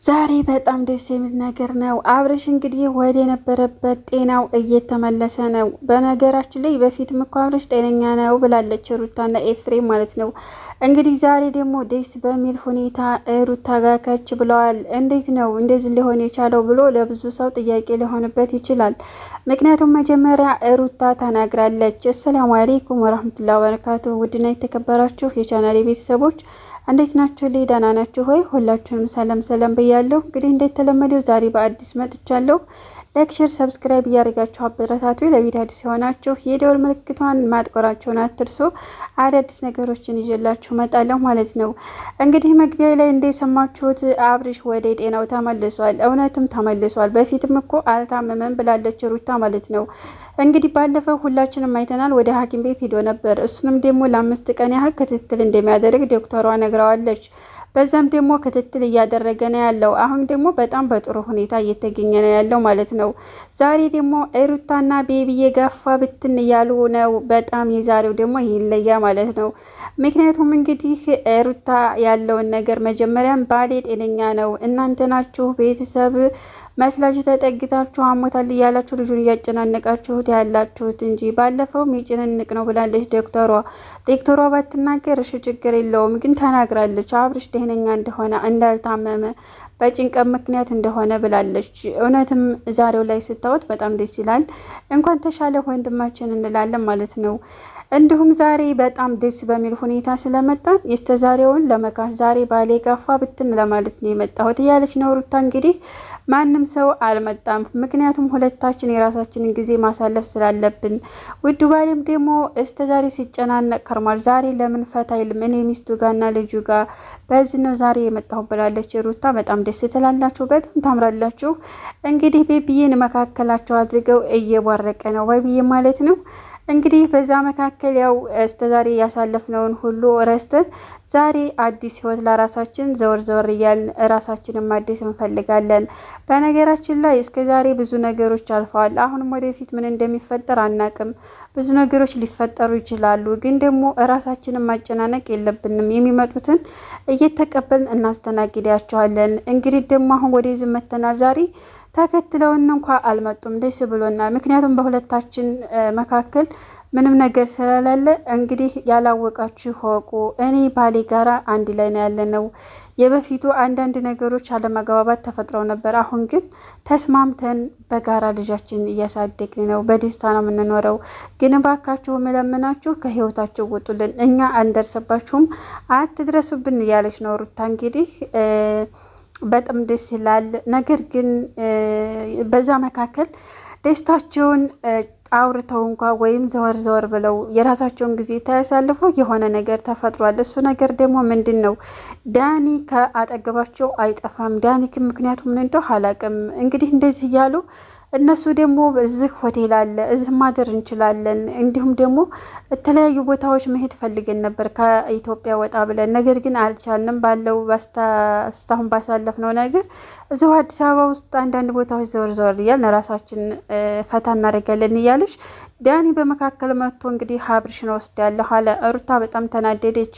ዛሬ በጣም ደስ የሚል ነገር ነው። አብርሽ እንግዲህ ወደ የነበረበት ጤናው እየተመለሰ ነው። በነገራችን ላይ በፊትም እኮ አብርሽ ጤነኛ ነው ብላለች ሩታና ኤፍሬም ማለት ነው። እንግዲህ ዛሬ ደግሞ ደስ በሚል ሁኔታ ሩታ ጋር ከች ብለዋል። እንዴት ነው እንደዚህ ሊሆን የቻለው ብሎ ለብዙ ሰው ጥያቄ ሊሆንበት ይችላል። ምክንያቱም መጀመሪያ ሩታ ተናግራለች። አሰላሙ አለይኩም ወረህመቱላሂ ወበረካቱ። ውድና የተከበራችሁ የቻናሌ ቤተሰቦች እንዴት ናችሁ? ልይ ደህና ናችሁ ሆይ? ሁላችሁንም ሰላም ሰላም ብያለሁ። እንግዲህ እንደተለመደው ዛሬ በአዲስ መጥቻለሁ። like፣ share፣ subscribe እያደረጋችሁ አበረታቱ። ለቤት አዲስ የሆናችሁ የደወል ምልክቷን ማጥቆራችሁን አትርሱ። አዳዲስ ነገሮችን ይዤላችሁ እመጣለሁ ማለት ነው። እንግዲህ መግቢያ ላይ እንደሰማችሁት አብርሽ ወደ ጤናው ተመልሷል። እውነትም ተመልሷል። በፊትም እኮ አልታመመም ብላለች ሩታ ማለት ነው። እንግዲህ ባለፈው ሁላችንም አይተናል። ወደ ሐኪም ቤት ሄዶ ነበር። እሱንም ደግሞ ለ5 ቀን ያህል ክትትል እንደሚያደርግ ዶክተሯ ነግረዋለች። በዛም ደግሞ ክትትል እያደረገ ነው ያለው። አሁን ደግሞ በጣም በጥሩ ሁኔታ እየተገኘ ነው ያለው ማለት ነው። ዛሬ ደግሞ ሩታና ቤቢዬ ጋፋ ብትን እያሉ ነው። በጣም የዛሬው ደግሞ ይለያ ማለት ነው። ምክንያቱም እንግዲህ ሩታ ያለውን ነገር መጀመሪያም ባሌ ጤነኛ ነው፣ እናንተ ናችሁ ቤተሰብ መስላችሁ ተጠግታችሁ አሞታል እያላችሁ ልጁን እያጨናነቃችሁት ያላችሁት እንጂ ባለፈውም የጭንንቅ ነው ብላለች ዶክተሯ። ዶክተሯ ባትናገር እሺ ችግር የለውም ግን ተናግራለች። አብርሽ ደህነኛ እንደሆነ እንዳልታመመ በጭንቀት ምክንያት እንደሆነ ብላለች። እውነትም ዛሬው ላይ ስታዩት በጣም ደስ ይላል። እንኳን ተሻለ ወንድማችን እንላለን ማለት ነው። እንዲሁም ዛሬ በጣም ደስ በሚል ሁኔታ ስለመጣን የስተዛሬውን ለመካስ ዛሬ ባሌ ጋፋ ብትን ለማለት ነው የመጣሁት እያለች ነው ሩታ። እንግዲህ ማንም ሰው አልመጣም፣ ምክንያቱም ሁለታችን የራሳችንን ጊዜ ማሳለፍ ስላለብን። ውዱ ባሌም ደግሞ እስተዛሬ ሲጨናነቅ ከርሟል። ዛሬ ለምን ፈታ አይልም? እኔ ሚስቱ ጋርና ልጁ ጋር በዚህ ነው ዛሬ የመጣሁ ብላለች ሩታ። በጣም ደስ ትላላችሁ፣ በጣም ታምራላችሁ። እንግዲህ ቤቢዬን መካከላቸው አድርገው እየቧረቀ ነው ቤቢዬ ማለት ነው። እንግዲህ በዛ መካከል ያው እስከዛሬ ያሳለፍነውን ሁሉ ረስተን ዛሬ አዲስ ህይወት ለራሳችን ዘወር ዘወር እያልን ራሳችንን ማደስ እንፈልጋለን። በነገራችን ላይ እስከዛሬ ብዙ ነገሮች አልፈዋል። አሁንም ወደፊት ምን እንደሚፈጠር አናቅም። ብዙ ነገሮች ሊፈጠሩ ይችላሉ። ግን ደግሞ ራሳችንን ማጨናነቅ የለብንም። የሚመጡትን እየተቀበልን እናስተናግዳቸዋለን። እንግዲህ ደግሞ አሁን ወደዚህ መተናል ዛሬ ተከትለውን እንኳ አልመጡም። ደስ ብሎናል። ምክንያቱም በሁለታችን መካከል ምንም ነገር ስለሌለ። እንግዲህ ያላወቃችሁ ወቁ። እኔ ባሌ ጋራ አንድ ላይ ነው ያለነው። የበፊቱ አንዳንድ ነገሮች አለመግባባት ተፈጥረው ነበር። አሁን ግን ተስማምተን በጋራ ልጃችን እያሳደግን ነው። በደስታ ነው የምንኖረው። ግን እባካችሁ መለምናችሁ ከህይወታችሁ ውጡልን፣ እኛ አንደርስባችሁም፣ አትድረሱብን እያለች ነው ሩታ እንግዲህ በጣም ደስ ይላል። ነገር ግን በዛ መካከል ደስታቸውን አውርተው እንኳ ወይም ዘወር ዘወር ብለው የራሳቸውን ጊዜ ታያሳልፉ የሆነ ነገር ተፈጥሯል። እሱ ነገር ደግሞ ምንድን ነው? ዳኒ ከአጠገባቸው አይጠፋም። ዳኒ ምክንያቱ ምን እንደው አላውቅም። እንግዲህ እንደዚህ እያሉ እነሱ ደግሞ እዚህ ሆቴል አለ፣ እዚህ ማደር እንችላለን፣ እንዲሁም ደግሞ የተለያዩ ቦታዎች መሄድ ፈልገን ነበር ከኢትዮጵያ ወጣ ብለን፣ ነገር ግን አልቻልንም። ባለው እስካሁን ባሳለፍነው ነገር እዚሁ አዲስ አበባ ውስጥ አንዳንድ ቦታዎች ዘወር ዘወር እያልን ራሳችን ፈታ እናደርጋለን እያለች ዳኒ በመካከል መጥቶ እንግዲህ አብርሽን ወስዳለሁ አለ። ሩታ በጣም ተናደደች።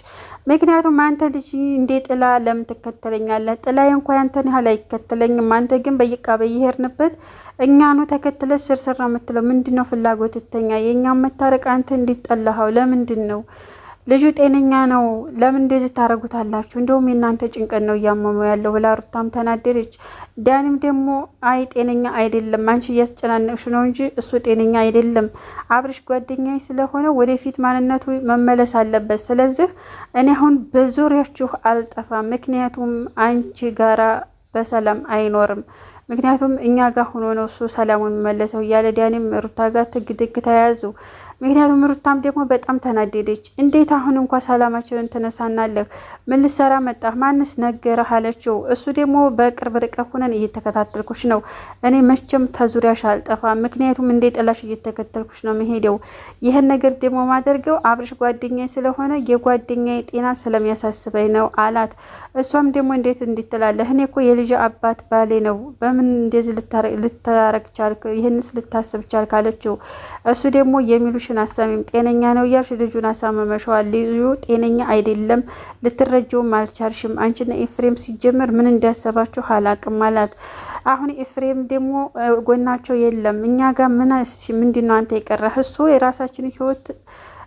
ምክንያቱም አንተ ልጅ እንዴ ጥላ ለምን ትከተለኛለህ? ጥላዬ እንኳ ያንተን ያህል አይከተለኝም። አንተ ግን በይቃ በየሄድንበት እኛኑ ተከትለ ስር ስር ነው የምትለው። ምንድን ነው ፍላጎት? እተኛ የእኛን መታረቅ አንተ እንዲጠላኸው ለምንድን ነው? ልጁ ጤነኛ ነው። ለምን እንደዚህ ታደርጉታላችሁ? እንደውም የእናንተ ጭንቀት ነው እያመመው ያለው ብላ ሩታም ተናደደች። ዳኒም ደግሞ አይ ጤነኛ አይደለም፣ አንቺ እያስጨናነቅሽ ነው እንጂ እሱ ጤነኛ አይደለም። አብርሽ ጓደኛዬ ስለሆነ ወደፊት ማንነቱ መመለስ አለበት። ስለዚህ እኔ አሁን በዙሪያችሁ አልጠፋም፣ ምክንያቱም አንቺ ጋራ በሰላም አይኖርም። ምክንያቱም እኛ ጋር ሆኖ ነው እሱ ሰላሙ የሚመለሰው እያለ ዳኒም ሩታ ጋር ትግትግ ተያያዙ። ምክንያቱም ሩታም ደግሞ በጣም ተናደደች። እንዴት አሁን እንኳ ሰላማችንን ትነሳናለህ? ምን ልትሰራ መጣህ? ማንስ ነገረህ? አለችው። እሱ ደግሞ በቅርብ ርቀት ሆነን እየተከታተልኩሽ ነው። እኔ መቼም ተዙሪያሽ አልጠፋም። ምክንያቱም እንዴ ጥላሽ እየተከተልኩሽ ነው መሄደው። ይህን ነገር ደግሞ ማደርገው አብርሽ ጓደኛዬ ስለሆነ የጓደኛዬ ጤና ስለሚያሳስበኝ ነው አላት። እሷም ደግሞ እንዴት እንዲትላለህ? እኔ እኮ የልጅ አባት ባሌ ነው። በምን እንደዚህ ልታረግ ቻልክ? ይህንስ ልታስብ ቻልክ? አለችው። እሱ ደግሞ የሚሉሽ ምልሽን አሰሚም ጤነኛ ነው እያልሽ ልጁን አሳመመሸዋል። ልጁ ጤነኛ አይደለም፣ ልትረጀውም አልቻልሽም። አንቺና ኤፍሬም ሲጀመር ምን እንዳሰባችሁ አላቅም አላት። አሁን ኤፍሬም ደግሞ ጎናቸው የለም። እኛ ጋር ምን ምንድን ነው አንተ የቀረህ? እሱ የራሳችን ህይወት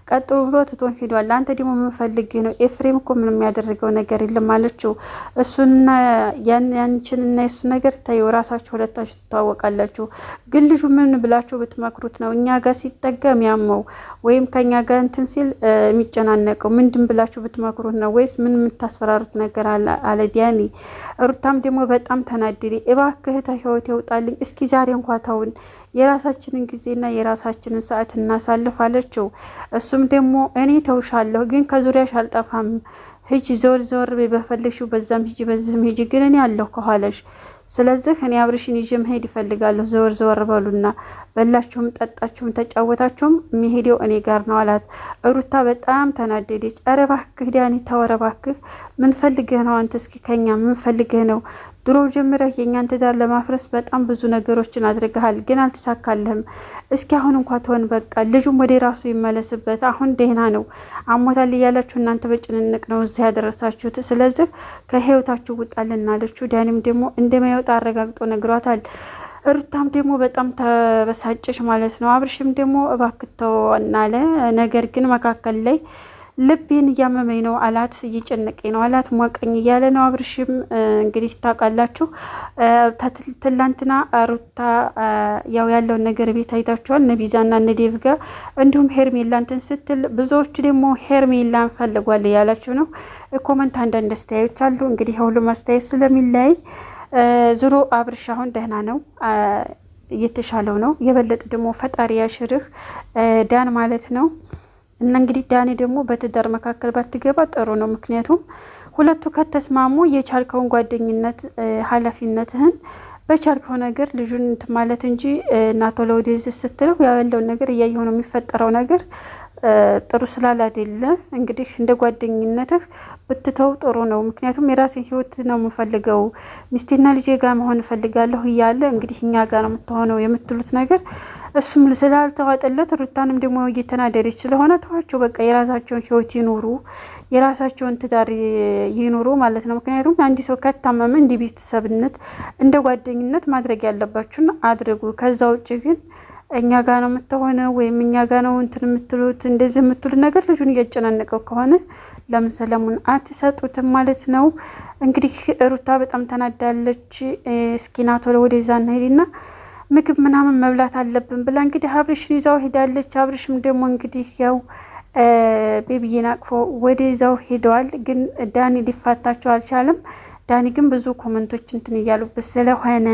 ቀጥሎ ብሎ ትቶን ሄዷል። አንተ ደግሞ ምን ፈልገህ ነው? ኤፍሬም እኮ ምንም የሚያደርገው ነገር የለም አለችው። እሱና ያንቺንና የሱ ነገር ታዩ ራሳችሁ ሁለታችሁ ትተዋወቃላችሁ። ግን ልጁ ምን ብላችሁ ብትመክሩት ነው እኛ ጋር ሲጠጋ የሚያመው ወይም ከኛ ጋር እንትን ሲል የሚጨናነቀው? ምንድን ብላችሁ ብትመክሩት ነው? ወይስ ምን የምታስፈራሩት ነገር አለ? አለ ዲያኒ። ሩታም ደግሞ በጣም ተናደደ። እባክህ ተህይወት ይውጣልኝ እስኪ ዛሬ እንኳ ተውን፣ የራሳችንን ጊዜና የራሳችንን ሰዓት እናሳልፍ አለችው። እሱም ደግሞ እኔ ተውሻለሁ፣ ግን ከዙሪያሽ አልጠፋም። ሂጂ፣ ዞር ዞር በፈለግሽው በዛም ሂጂ፣ በዚህም ሂጂ፣ ግን እኔ አለሁ ከኋላሽ። ስለዚህ እኔ አብርሽን ይዤ መሄድ ይፈልጋለሁ። ዞር ዞር በሉና በላችሁም፣ ጠጣችሁም፣ ተጫወታችሁም የሚሄደው እኔ ጋር ነው አላት። ሩታ በጣም ተናደደች። ኧረ እባክህ ዳኒ ተው፣ ኧረ እባክህ ምን ፈልገህ ነው አንተ? እስኪ ከኛ ምን ፈልገህ ነው? ድሮ ጀምረህ የእኛን ትዳር ለማፍረስ በጣም ብዙ ነገሮችን አድርገሃል፣ ግን አልተሳካልህም። እስኪ አሁን እንኳ ተሆን በቃ ልጁም ወደ ራሱ ይመለስበት። አሁን ደህና ነው፣ አሞታል እያላችሁ እናንተ በጭንንቅ ነው እዚህ ያደረሳችሁት። ስለዚህ ከህይወታችሁ ውጣልን አለችው። ዳኒም ደግሞ እንደማይወጣ አረጋግጦ ነግሯታል። ሩታም ደግሞ በጣም ተበሳጨች ማለት ነው። አብርሽም ደግሞ እባክህ ተው አለ። ነገር ግን መካከል ላይ ልቤን እያመመኝ ነው አላት፣ እየጨነቀኝ ነው አላት፣ ሞቀኝ እያለ ነው። አብርሽም እንግዲህ ታውቃላችሁ፣ ትላንትና ሩታ ያው ያለውን ነገር ቤት አይታችኋል። እነ ቢዛና እነ ዴቭ ጋር እንዲሁም ሄርሜላ እንትን ስትል ብዙዎቹ ደግሞ ሄርሜላን ፈልጓል እያላችሁ ነው። comment አንዳንድ አስተያየቶች አሉ። እንግዲህ የሁሉም አስተያየት ስለሚለያይ ዙሮ አብርሽ አሁን ደህና ነው፣ እየተሻለው ነው። የበለጠ ደግሞ ፈጣሪ ያሽርህ ዳን ማለት ነው። እና እንግዲህ ዳኒ ደግሞ በትዳር መካከል ባትገባ ጥሩ ነው። ምክንያቱም ሁለቱ ከተስማሙ የቻልከውን ጓደኝነት ኃላፊነትህን በቻልከው ነገር ልጁን እንትን ማለት እንጂ እና ቶሎ ወደዚህ ስትለው ያው ያለውን ነገር እያየሁ ነው የሚፈጠረው ነገር ጥሩ ስላላደለ እንግዲህ እንደ ጓደኝነትህ ብትተው ጥሩ ነው። ምክንያቱም የራሴን ህይወት ነው የምፈልገው፣ ሚስቴና ልጄ ጋር መሆን እፈልጋለሁ እያለ እንግዲህ እኛ ጋር ነው የምትሆነው የምትሉት ነገር እሱም ስላልተዋጠለት ሩታንም ደግሞ እየተናደደች ስለሆነ ተዋቸው፣ በቃ የራሳቸውን ህይወት ይኑሩ፣ የራሳቸውን ትዳር ይኑሩ ማለት ነው። ምክንያቱም አንድ ሰው ከታመመ እንደ ቤተሰብነት እንደ ጓደኝነት ማድረግ ያለባችሁን አድርጉ። ከዛ ውጭ ግን እኛ ጋ ነው የምትሆነው ወይም እኛ ጋ ነው እንትን የምትሉት እንደዚህ የምትሉት ነገር ልጁን እያጨናነቀው ከሆነ ለምን ሰለሙን አትሰጡትም ማለት ነው። እንግዲህ ሩታ በጣም ተናዳለች። እስኪ ና ቶሎ ወደዛ እንሂድና ምግብ ምናምን መብላት አለብን ብላ እንግዲህ አብርሽን ይዛው ሄዳለች። አብርሽም ደግሞ እንግዲህ ያው ቤቢዬን አቅፎ ወደዛው ሄደዋል። ግን ዳኒ ሊፋታቸው አልቻለም። ዳኒ ግን ብዙ comment ኦች እንትን እያሉበት ስለሆነ